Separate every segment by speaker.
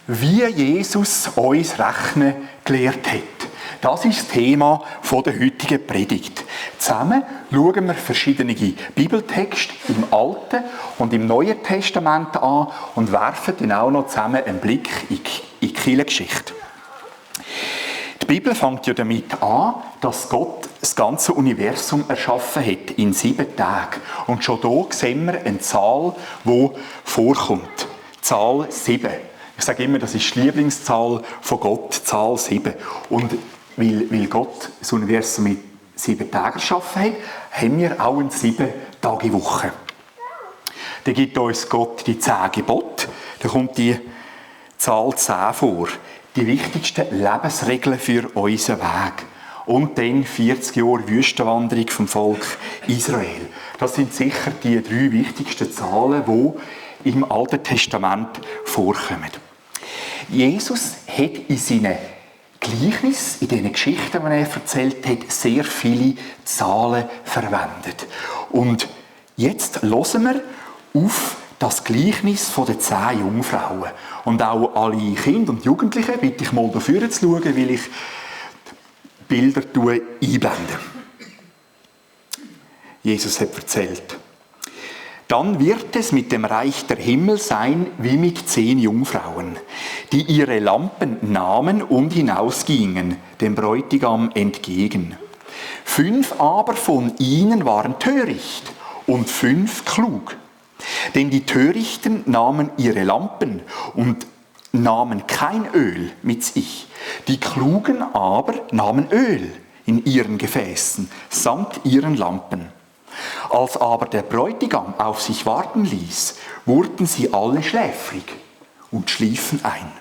Speaker 1: Wie Jesus uns rechnen gelehrt hat. Das ist das Thema der heutigen Predigt. Zusammen schauen wir verschiedene Bibeltexte im Alten und im Neuen Testament an und werfen dann auch noch zusammen einen Blick in die Kirchengeschichte. Die Bibel fängt ja damit an, dass Gott das ganze Universum erschaffen hat in 7 Tagen. Und schon hier sehen wir eine Zahl, die vorkommt. Zahl 7. Ich sage immer, das ist die Lieblingszahl von Gott, Zahl 7. Und weil Gott das Universum mit 7 Tagen erschaffen hat, haben wir auch eine 7-Tage-Woche. Da gibt uns Gott die 10 Gebote. Da kommt die Zahl 10 vor. Die wichtigsten Lebensregeln für unseren Weg. Und dann 40 Jahre Wüstenwanderung vom Volk Israel. Das sind sicher die 3 wichtigsten Zahlen, die im Alten Testament vorkommen. Jesus hat in seinen Gleichnissen, in den Geschichten, die er erzählt hat, sehr viele Zahlen verwendet. Und jetzt hören wir auf das Gleichnis der 10 Jungfrauen. Und auch alle Kinder und Jugendlichen bitte ich mal dafür zu schauen, weil ich Bilder einblende. Jesus hat erzählt: Dann wird es mit dem Reich der Himmel sein wie mit 10 Jungfrauen, die ihre Lampen nahmen und hinausgingen, dem Bräutigam entgegen. 5 aber von ihnen waren töricht und 5 klug. Denn die Törichten nahmen ihre Lampen und nahmen kein Öl mit sich. Die Klugen aber nahmen Öl in ihren Gefäßen, samt ihren Lampen. Als aber der Bräutigam auf sich warten ließ, wurden sie alle schläfrig und schliefen ein.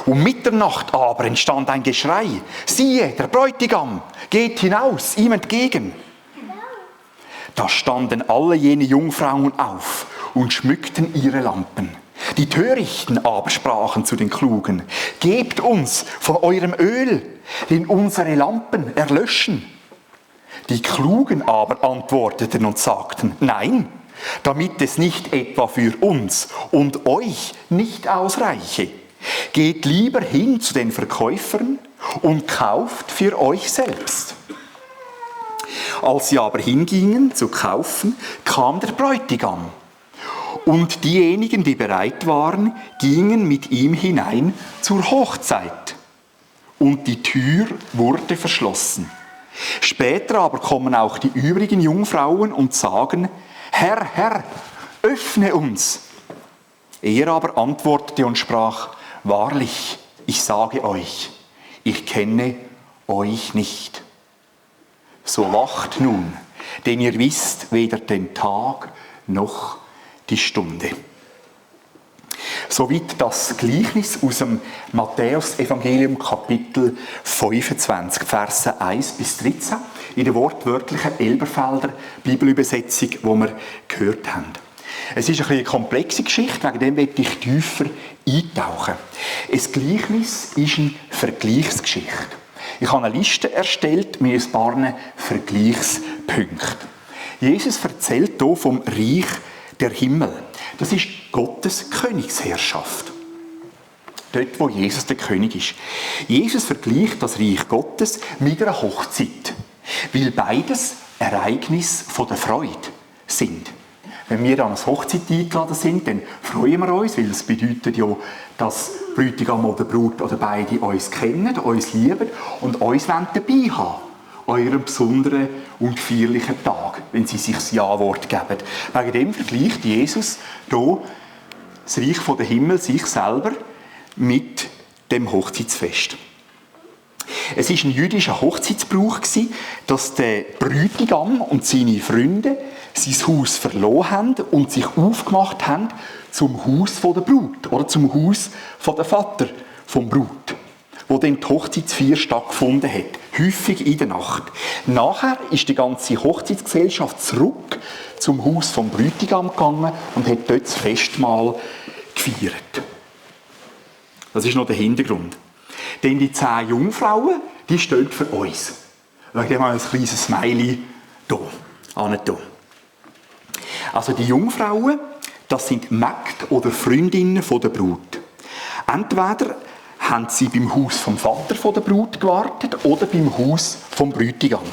Speaker 1: Um Mitternacht aber entstand ein Geschrei: Siehe, der Bräutigam geht hinaus, ihm entgegen. Da standen alle jene Jungfrauen auf und schmückten ihre Lampen. Die Törichten aber sprachen zu den Klugen: Gebt uns von eurem Öl, denn unsere Lampen erlöschen. Die Klugen aber antworteten und sagten: Nein, damit es nicht etwa für uns und euch nicht ausreiche. Geht lieber hin zu den Verkäufern und kauft für euch selbst. Als sie aber hingingen zu kaufen, kam der Bräutigam. Und diejenigen, die bereit waren, gingen mit ihm hinein zur Hochzeit. Und die Tür wurde verschlossen. Später aber kommen auch die übrigen Jungfrauen und sagen: Herr, Herr, öffne uns. Er aber antwortete und sprach: Wahrlich, ich sage euch, ich kenne euch nicht. So wacht nun, denn ihr wisst weder den Tag noch die Stunde. Soweit das Gleichnis aus dem Matthäus-Evangelium, Kapitel 25, Verse 1 bis 13, in der wortwörtlichen Elberfelder Bibelübersetzung, die wir gehört haben. Es ist eine komplexe Geschichte, wegen dem möchte ich tiefer eintauchen. Ein Gleichnis ist eine Vergleichsgeschichte. Ich habe eine Liste erstellt mit ein paar Vergleichspunkten. Jesus erzählt hier vom Reich der Himmel. Das ist Gottes Königsherrschaft. Dort, wo Jesus der König ist. Jesus vergleicht das Reich Gottes mit einer Hochzeit, weil beides Ereignisse der Freude sind. Wenn wir an eine Hochzeit eingeladen sind, dann freuen wir uns, weil das bedeutet ja, dass Bräutigam oder Brut oder beide uns kennen, uns lieben und uns dabei haben. Eurem besonderen und feierlichen Tag, wenn sie sich das Ja-Wort geben. Wegen dem vergleicht Jesus hier das Reich der Himmel, sich selber, mit dem Hochzeitsfest. Es war ein jüdischer Hochzeitsbrauch, dass der Bräutigam und seine Freunde sein Haus verloren haben und sich aufgemacht haben zum Haus der Brut oder zum Haus der Vater vom Brut, wo dann die Hochzeitsfeier stattgefunden hat, häufig in der Nacht. Nachher ist die ganze Hochzeitsgesellschaft zurück zum Haus vom Bräutigam gegangen und hat dort das Festmahl gefeiert. Das ist noch der Hintergrund. Denn die 10 Jungfrauen, die stehen für uns. Wegen dem haben wir ein kleines Smiley hier, angetan. Also die Jungfrauen, das sind Mägde oder Freundinnen der Brut. Entweder haben sie beim Haus vom Vater von der Brut gewartet oder beim Haus vom Bräutigam.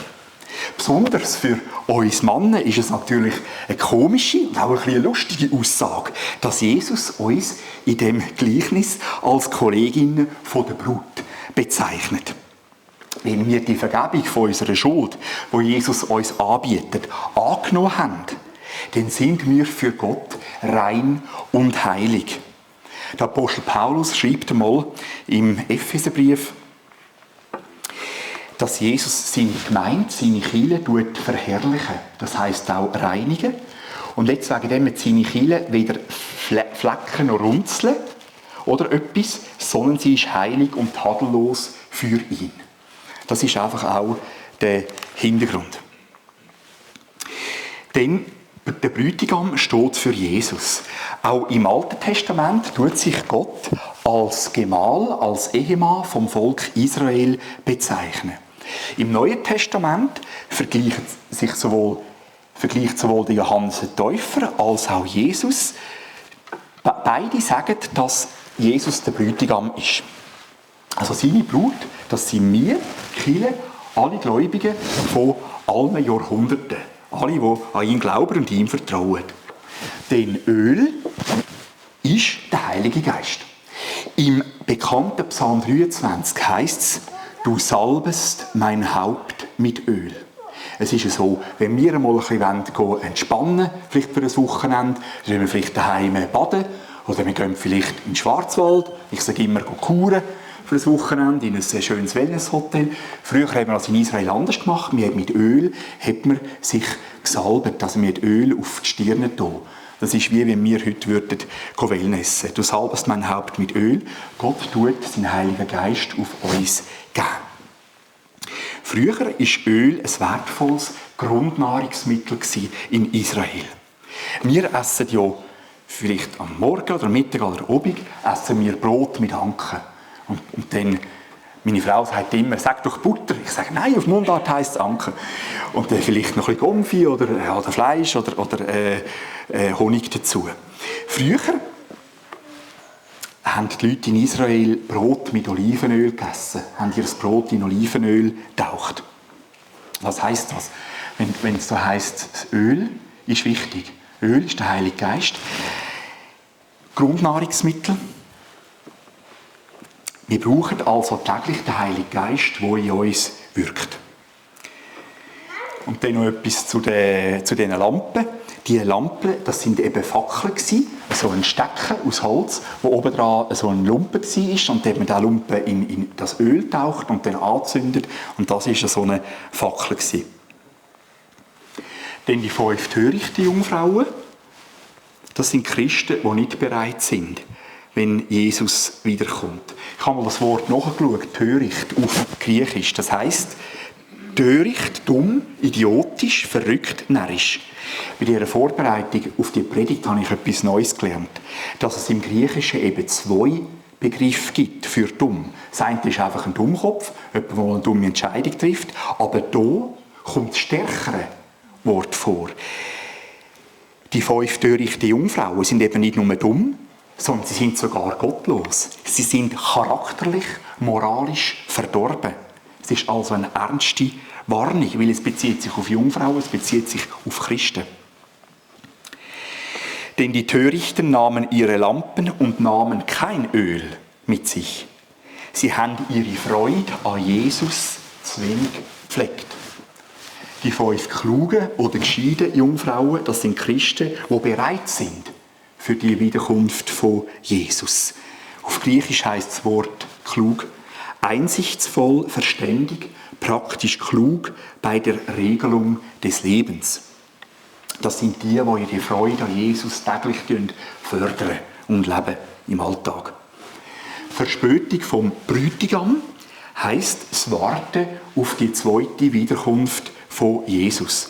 Speaker 1: Besonders für uns Männer ist es natürlich eine komische und auch ein bisschen eine lustige Aussage, dass Jesus uns in dem Gleichnis als Kolleginnen von der Brut bezeichnet. Wenn wir die Vergebung von unserer Schuld, die Jesus uns anbietet, angenommen haben, dann sind wir für Gott rein und heilig. Der Apostel Paulus schreibt einmal im Epheserbrief, dass Jesus seine Gemeinde, seine Kirche verherrlichen. Das heisst auch reinigen. Und jetzt wegen dem wird seine Kirche weder Flecken noch runzeln oder etwas, sondern sie ist heilig und tadellos für ihn. Das ist einfach auch der Hintergrund. Denn der Bräutigam steht für Jesus. Auch im Alten Testament tut sich Gott als Gemahl, als Ehemann vom Volk Israel bezeichnen. Im Neuen Testament vergleicht sowohl der Johannes der Täufer als auch Jesus. Beide sagen, dass Jesus der Bräutigam ist. Also seine Brut, das sind wir, Kirche, alle Gläubigen von allen Jahrhunderten. Alle, die an ihn glauben und ihm vertrauen. Denn Öl ist der Heilige Geist. Im bekannten Psalm 23 heisst es, du salbest mein Haupt mit Öl. Es ist so, wenn wir einmal ein bisschen entspannen wollen, vielleicht für ein Wochenende, dann gehen wir vielleicht daheim baden oder wir gehen vielleicht in den Schwarzwald, ich sage immer kuren für ein Wochenende in ein schönes Wellnesshotel. Früher haben wir das in Israel anders gemacht. Mit Öl hat man sich gesalbt, also mit Öl auf die Stirn getan. Das ist wie wenn wir heute wellnessen. Du salbest mein Haupt mit Öl. Gott tut seinen Heiligen Geist auf uns geben. Früher war Öl ein wertvolles Grundnahrungsmittel in Israel. Wir essen ja vielleicht am Morgen oder am Mittag oder am Abend essen wir Brot mit Anken. Und dann, meine Frau sagt immer, sag doch Butter. Ich sage, nein, auf Mundart heisst es Anken. Und dann vielleicht noch ein bisschen Gomfi oder Fleisch oder Honig dazu. Früher haben die Leute in Israel Brot mit Olivenöl gegessen, haben ihr Brot in Olivenöl getaucht. Was heisst das? Wenn es so heisst, das Öl ist wichtig. Öl ist der Heilige Geist. Grundnahrungsmittel. Wir brauchen also täglich den Heiligen Geist, der in uns wirkt. Und dann noch etwas zu diesen Lampen. Diese Lampen, das sind eben Fackeln gewesen, so ein Stecken aus Holz, wo oben dran so ein Lumpen war und dann hat man diesen Lumpen in das Öl taucht und dann anzündet und das war so eine Fackel gewesen. Dann die 5 törichten Jungfrauen. Das sind Christen, die nicht bereit sind, wenn Jesus wiederkommt. Ich habe mal das Wort nachgeschaut, töricht auf Griechisch. Das heisst, töricht, dumm, idiotisch, verrückt, närrisch. Bei dieser Vorbereitung auf die Predigt habe ich etwas Neues gelernt. Dass es im Griechischen eben 2 Begriffe gibt für dumm. Das eine ist einfach ein Dummkopf, jemand, der eine dumme Entscheidung trifft. Aber hier kommt das stärkere Wort vor. Die 5 törichten Jungfrauen sind eben nicht nur dumm, sondern sie sind sogar gottlos. Sie sind charakterlich, moralisch verdorben. Es ist also eine ernste Warnung, weil es bezieht sich auf Jungfrauen, es bezieht sich auf Christen. Denn die Törichten nahmen ihre Lampen und nahmen kein Öl mit sich. Sie haben ihre Freude an Jesus zu wenig gepflegt. Die 5 klugen oder gescheiten Jungfrauen, das sind Christen, die bereit sind für die Wiederkunft von Jesus. Auf Griechisch heisst das Wort klug, einsichtsvoll, verständig, praktisch klug bei der Regelung des Lebens. Das sind die ihre Freude an Jesus täglich fördern und leben im Alltag. Verspötung vom Bräutigam heisst das Warten auf die zweite Wiederkunft von Jesus.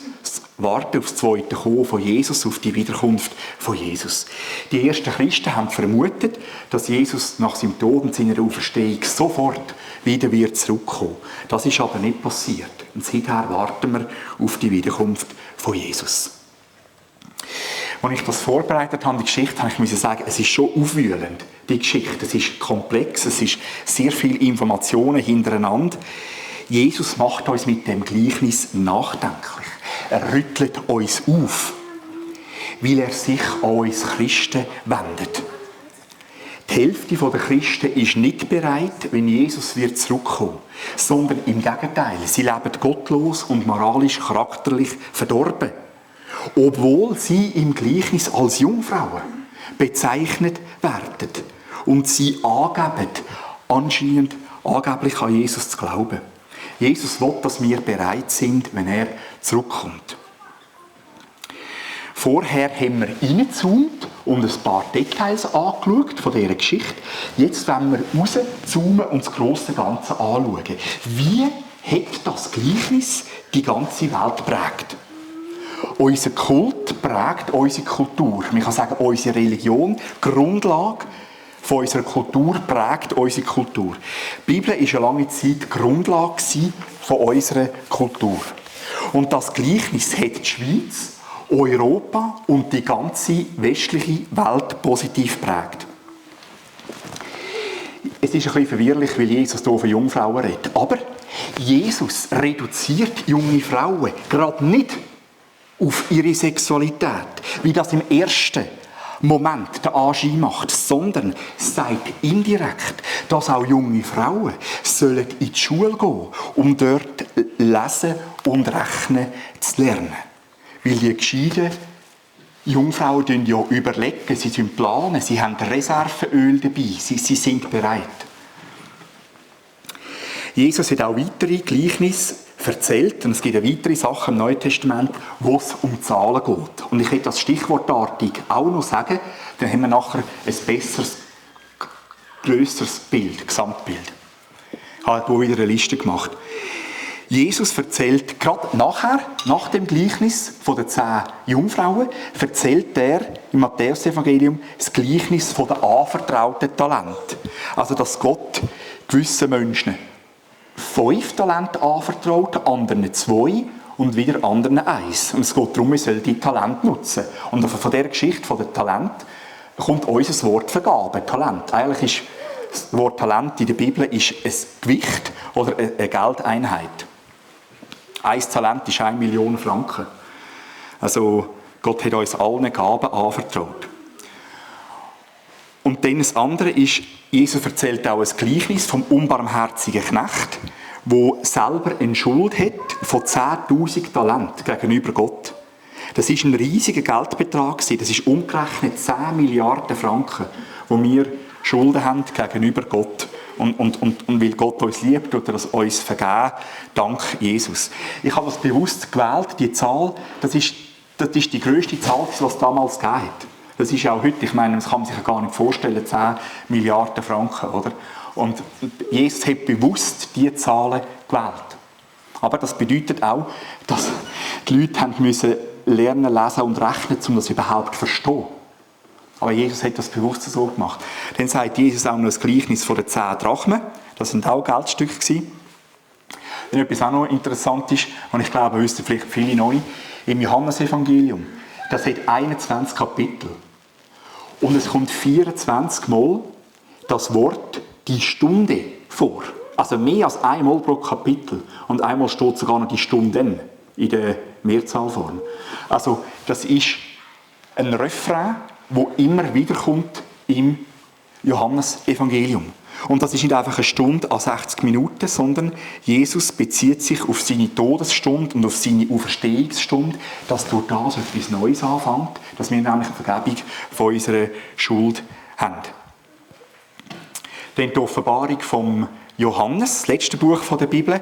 Speaker 1: Warten auf das zweite Kommen von Jesus, auf die Wiederkunft von Jesus. Die ersten Christen haben vermutet, dass Jesus nach seinem Tod und seiner Auferstehung sofort wieder wird zurückkommen. Das ist aber nicht passiert. Und seither warten wir auf die Wiederkunft von Jesus. Als ich das vorbereitet habe, die Geschichte, habe ich sagen, es ist schon aufwühlend, die Geschichte. Es ist komplex, es ist sehr viele Informationen hintereinander. Jesus macht uns mit dem Gleichnis nachdenklich. Er rüttelt uns auf, weil er sich an uns Christen wendet. Die Hälfte der Christen ist nicht bereit, wenn Jesus wird zurückkommen, sondern im Gegenteil. Sie leben gottlos und moralisch, charakterlich verdorben. Obwohl sie im Gleichnis als Jungfrauen bezeichnet werden und sie anscheinend angeblich an Jesus zu glauben. Jesus will, dass wir bereit sind, wenn er zurückkommt. Vorher haben wir reingezoomt und ein paar Details angeschaut von dieser Geschichte. Jetzt wollen wir rauszoomen und das grosse Ganze anschauen. Wie hat das Gleichnis die ganze Welt geprägt? Unser Kult prägt unsere Kultur. Man kann sagen, unsere Religion, die Grundlage von unserer Kultur prägt unsere Kultur. Die Bibel war eine lange Zeit die Grundlage von unserer Kultur. Und das Gleichnis hat die Schweiz, Europa und die ganze westliche Welt positiv prägt. Es ist ein bisschen verwirrlich, weil Jesus hier von Jungfrauen redet. Aber Jesus reduziert junge Frauen gerade nicht auf ihre Sexualität, wie das im ersten Moment der Anschein macht, sondern sagt indirekt, dass auch junge Frauen sollen in die Schule gehen, um dort lesen und rechnen zu lernen. Weil die gescheiten Jungfrauen ja überlegen, sie planen, sie haben Reserveöl dabei, sie sind bereit. Jesus hat auch weitere Gleichnisse erzählt, und es gibt eine weitere Sache im Neuen Testament, wo es um Zahlen geht. Und ich will das stichwortartig auch noch sagen, dann haben wir nachher ein besseres, grösseres Bild, Gesamtbild. Ich habe hier wieder eine Liste gemacht. Jesus erzählt gerade nach dem Gleichnis von den 10 Jungfrauen, erzählt er im Matthäus-Evangelium das Gleichnis von den anvertrauten Talenten. Also, dass Gott gewissen Menschen 5 Talente anvertraut, anderen 2 und wieder anderen 1. Und es geht darum, wir sollen die Talente nutzen. Und von dieser Geschichte von den Talenten kommt unser Wort Vergabe, Talent. Eigentlich ist das Wort Talent in der Bibel ist ein Gewicht oder eine Geldeinheit. 1 Talent ist 1 Million Franken. Also Gott hat uns allen Gaben anvertraut. Und dann das andere ist, Jesus erzählt auch ein Gleichnis vom unbarmherzigen Knecht, der selber eine Schuld hat von 10'000 Talenten gegenüber Gott. Das ist ein riesiger Geldbetrag. Das ist umgerechnet 10 Milliarden Franken, die wir Schulden haben gegenüber Gott. Und weil Gott uns liebt, tut er uns vergeben, dank Jesus. Ich habe das bewusst gewählt, die Zahl, das ist die grösste Zahl, die es damals gegeben hat. Das ist auch heute, ich meine, das kann man sich ja gar nicht vorstellen, 10 Milliarden Franken, oder? Und Jesus hat bewusst diese Zahlen gewählt. Aber das bedeutet auch, dass die Leute haben müssen lernen, lesen und rechnen, um das überhaupt zu verstehen. Aber Jesus hat das bewusst so gemacht. Dann sagt Jesus auch noch das Gleichnis von den 10 Drachmen. Das sind auch Geldstücke gewesen. Dann etwas auch noch interessant ist, und ich glaube, wissen vielleicht viele noch nicht, im Johannesevangelium, das hat 21 Kapitel. Und es kommt 24 Mal das Wort «die Stunde» vor. Also mehr als einmal pro Kapitel. Und einmal steht sogar noch «die Stunden» in der Mehrzahlform. Also das ist ein Refrain, wo immer wieder kommt im Johannesevangelium. Und das ist nicht einfach eine Stunde an 60 Minuten, sondern Jesus bezieht sich auf seine Todesstunde und auf seine Auferstehungsstunde, dass durch das etwas Neues anfängt, dass wir nämlich eine Vergebung von unserer Schuld haben. Dann die Offenbarung vom Johannes, das letzte Buch der Bibel,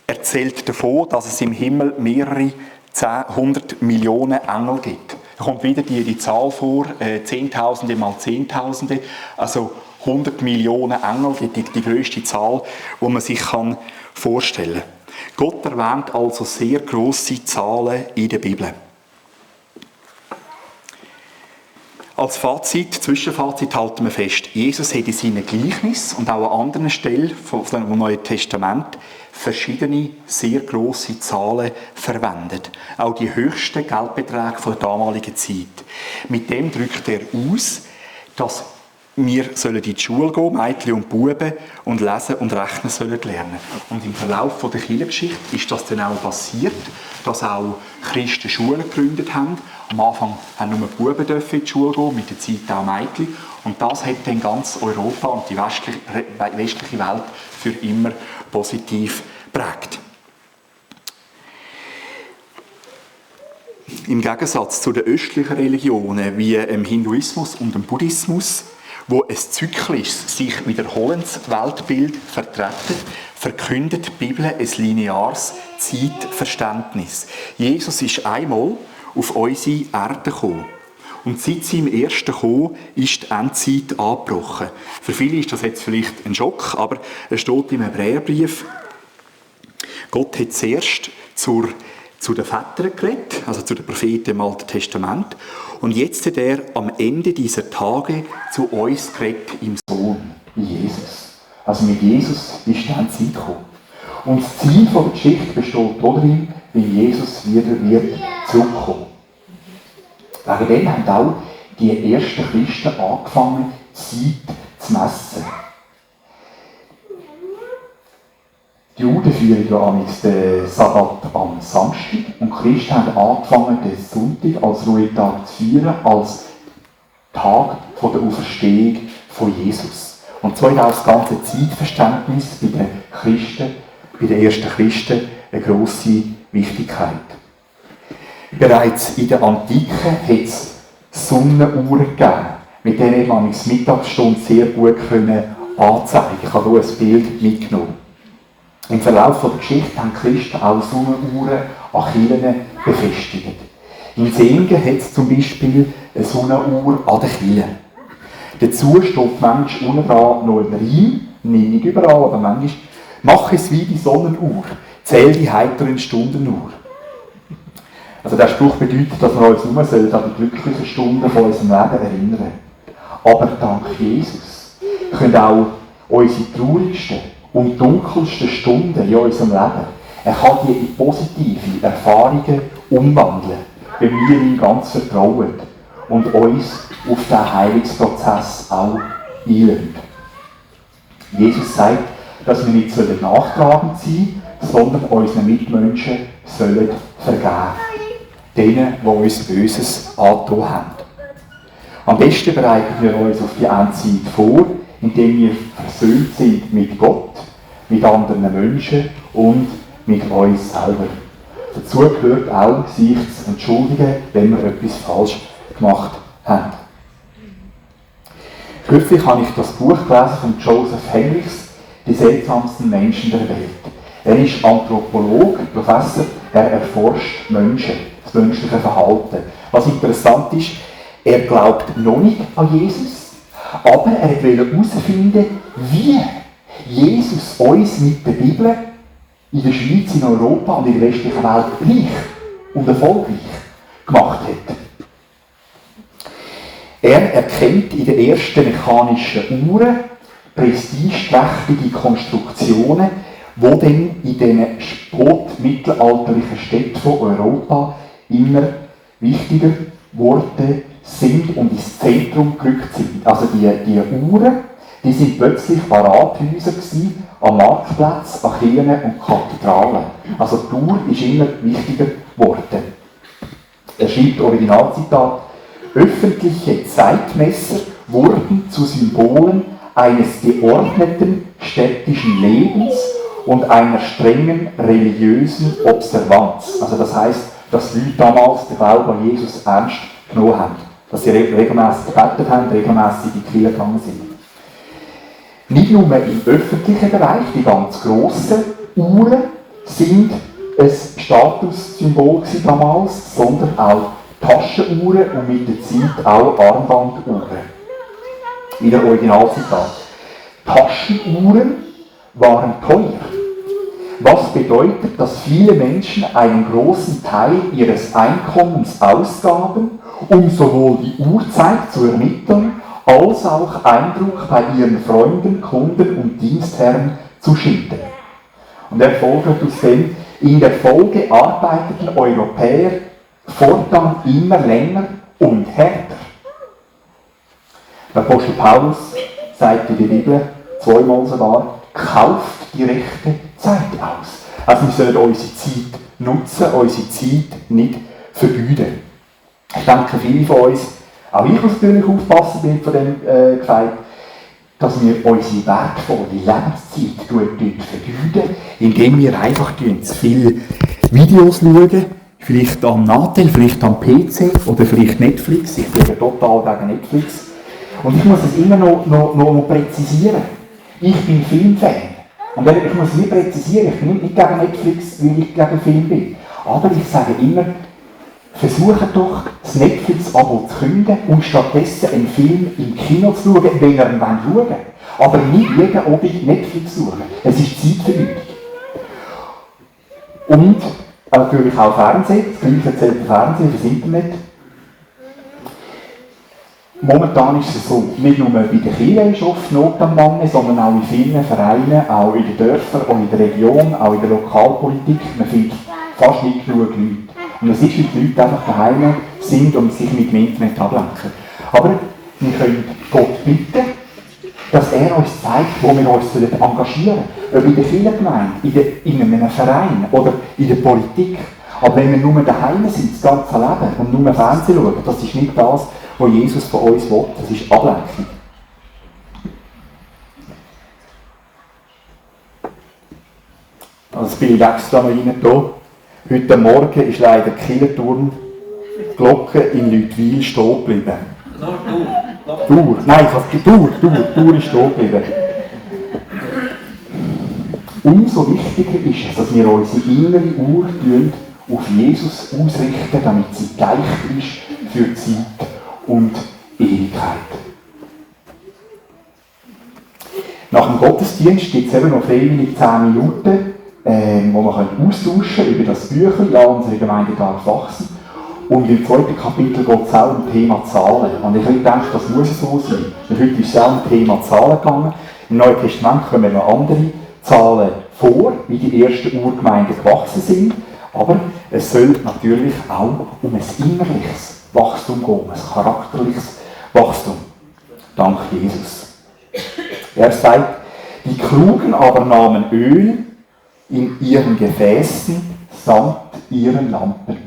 Speaker 1: erzählt davon, dass es im Himmel mehrere 100 Millionen Engel gibt. Da kommt wieder die Zahl vor, Zehntausende mal Zehntausende, also 100 Millionen Engel, die grösste Zahl, die man sich vorstellen kann. Gott erwähnt also sehr grosse Zahlen in der Bibel. Als Fazit, Zwischenfazit halten wir fest, Jesus hat in seinen Gleichnissen und auch an anderen Stellen vom Neuen Testament verschiedene, sehr grosse Zahlen verwendet. Auch die höchsten Geldbeträge der damaligen Zeit. Mit dem drückt er aus, dass wir sollen in die Schule gehen, Mädchen und Buben, und lesen und rechnen sollen lernen. Und im Verlauf der Kirchengeschichte ist das dann auch passiert, dass auch Christen Schulen gegründet haben. Am Anfang haben nur Buben in die Schule gehen, mit der Zeit auch Mädchen. Und das hat dann ganz Europa und die westliche Welt für immer positiv geprägt. Im Gegensatz zu den östlichen Religionen wie dem Hinduismus und dem Buddhismus, wo ein zyklisches, sich wiederholendes Weltbild vertreten, verkündet die Bibel ein lineares Zeitverständnis. Jesus ist einmal auf unsere Erde gekommen. Und seit seinem ersten Kommen ist die Endzeit angebrochen. Für viele ist das jetzt vielleicht ein Schock, aber es steht im Hebräerbrief, Gott hat zuerst zu den Vätern geredet, also zu den Propheten im Alten Testament. Und jetzt hat er am Ende dieser Tage zu uns geredet im Sohn, wie Jesus. Also mit Jesus ist dann Zeit gekommen. Und das Ziel der Geschichte besteht darin, wie Jesus wieder wird zurückkommen. Wegen dem haben auch die ersten Christen angefangen, Zeit zu messen. Die Juden führen ja den Sabbat am Samstag und die Christen haben angefangen, den Sonntag als Ruhetag zu feiern, als Tag der Auferstehung von Jesus. Und so hat auch das ganze Zeitverständnis bei den Christen, bei den ersten Christen, eine grosse Wichtigkeit. Bereits in der Antike hat es Sonnenuhren gegeben, mit denen man die Mittagsstunde sehr gut anzeigen konnte. Ich habe hier ein Bild mitgenommen. Im Verlauf der Geschichte haben die Christen auch Sonnenuhren an Kirchen befestigt. In Singen hat es zum Beispiel eine Sonnenuhr an den Kirchen. Dazu steht manchmal unten dran noch ein Reim, nicht überall, aber manchmal, mach es wie die Sonnenuhr, zähl die heiteren Stunden nur. Also der Spruch bedeutet, dass wir uns nur an die glücklichen Stunden von unserem Leben erinnern. Aber dank Jesus können auch unsere traurigsten und dunkelsten Stunden in unserem Leben, er kann die in positive Erfahrungen umwandeln, wenn wir ihm ganz vertrauen und uns auf diesen Heilungsprozess auch einlassen. Jesus sagt, dass wir nicht nachtragend sein sollen, sondern unseren Mitmenschen sollen vergeben. Denen, die uns Böses angetan haben. Am besten bereiten wir uns auf die Endzeit vor, indem wir versöhnt sind mit Gott, mit anderen Menschen und mit uns selber. Dazu gehört auch, sich zu entschuldigen, wenn wir etwas falsch gemacht haben. Kürzlich habe ich das Buch gelesen von Joseph Henrichs, «Die seltsamsten Menschen der Welt». Er ist Anthropologe, Professor, er erforscht Menschen, das menschliche Verhalten. Was interessant ist, er glaubt noch nicht an Jesus, aber er will herausfinden, wie Jesus uns mit der Bibel in der Schweiz, in Europa und in der westlichen Welt reich und erfolgreich gemacht hat. Er erkennt in den ersten mechanischen Uhren prestigeträchtige Konstruktionen, die dann in den spätmittelalterlichen Städten von Europa immer wichtiger geworden sind und ins Zentrum gerückt sind. Also die Uhren, die sind plötzlich Parathäuser am Marktplatz, an Kirchen und Kathedralen. Also die Uhr ist immer wichtiger geworden. Er schreibt Originalzitat: Öffentliche Zeitmesser wurden zu Symbolen eines geordneten städtischen Lebens und einer strengen religiösen Observanz. Also das heisst, dass die Leute damals den Glauben an Jesus ernst genommen haben. Dass sie regelmäßig gebetet haben, regelmäßig in die Kirche gegangen sind. Nicht nur im öffentlichen Bereich, die ganz grossen Uhren sind ein Statussymbol damals, sondern auch Taschenuhren und mit der Zeit auch Armbanduhren. Wieder Originalzitat. Taschenuhren waren teuer. Was bedeutet, dass viele Menschen einen großen Teil ihres Einkommens ausgaben, um sowohl die Uhrzeit zu ermitteln, als auch Eindruck bei ihren Freunden, Kunden und Dienstherren zu schinden. Und er folgt aus dem, in der Folge arbeiteten Europäer fortan immer länger und härter. Der Apostel Paulus sagt in der Bibel zweimal sogar, kauft die rechte Zeit aus. Also wir sollen unsere Zeit nutzen, unsere Zeit nicht vergeuden. Ich denke, viele von uns, auch ich muss natürlich aufpassen, bin von dem gesagt, dass wir unsere wertvolle Lebenszeit vergeuden, indem wir einfach zu viele Videos schauen, vielleicht am Nachteil, vielleicht am PC oder vielleicht Netflix. Ich bin ja total gegen Netflix. Und ich muss es immer noch präzisieren. Ich bin Filmfan. Und ich muss es nicht präzisieren, ich bin nicht gegen Netflix, weil ich gegen Film bin. Aber ich sage immer, versuche doch, das Netflix-Abo zu kündigen und stattdessen einen Film im Kino zu schauen, wenn ihr ihn schauen wollt. Aber nicht jeden Abend Netflix suchen. Es ist Zeitvergeudung. Und natürlich auch Fernsehen, das gleiche zählt für Fernsehen, für das Internet. Momentan ist es so, nicht nur bei der Kirche ist oft Not am Manne, sondern auch in vielen Vereinen, auch in den Dörfern, auch in der Region, auch in der Lokalpolitik. Man findet fast nicht genug Leute. Und es ist, weil die Leute einfach daheim sind und sich mit dem Internet ablenken. Aber wir können Gott bitten, dass er uns zeigt, wo wir uns engagieren sollen. Ob in der Kirchengemeinde, in einem Verein oder in der Politik. Aber wenn wir nur daheim sind, das ganze Leben, und nur Fernsehen schauen, das ist nicht das, was Jesus von uns will. Das ist Ablenkung. Also das Bild extra noch rein hier. Heute Morgen ist leider die Kirchenturm Glocke in Leutwil stehen geblieben. Dur. Nein, Dur ist stehen geblieben. Umso wichtiger ist es, dass wir unsere innere Uhr auf Jesus ausrichten, damit sie gleich ist für Zeit und Ewigkeit. Nach dem Gottesdienst gibt es eben noch freiwillig 10 Minuten, wo man austauschen kann über das Büchlein, ja, unsere Gemeinde darf wachsen. Und im 2. Kapitel geht es auch um das Thema Zahlen. Und ich denke, das muss so sein. Weil heute ist es auch um das Thema Zahlen gegangen. Im Neuen Testament kommen noch andere Zahlen vor, wie die ersten Urgemeinden gewachsen sind. Aber es soll natürlich auch um ein innerliches Wachstum gehen, um ein charakterliches Wachstum. Dank Jesus. Er sagt, die Klugen aber nahmen Öl in ihren Gefäßen samt ihren Lampen.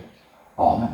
Speaker 1: Amen.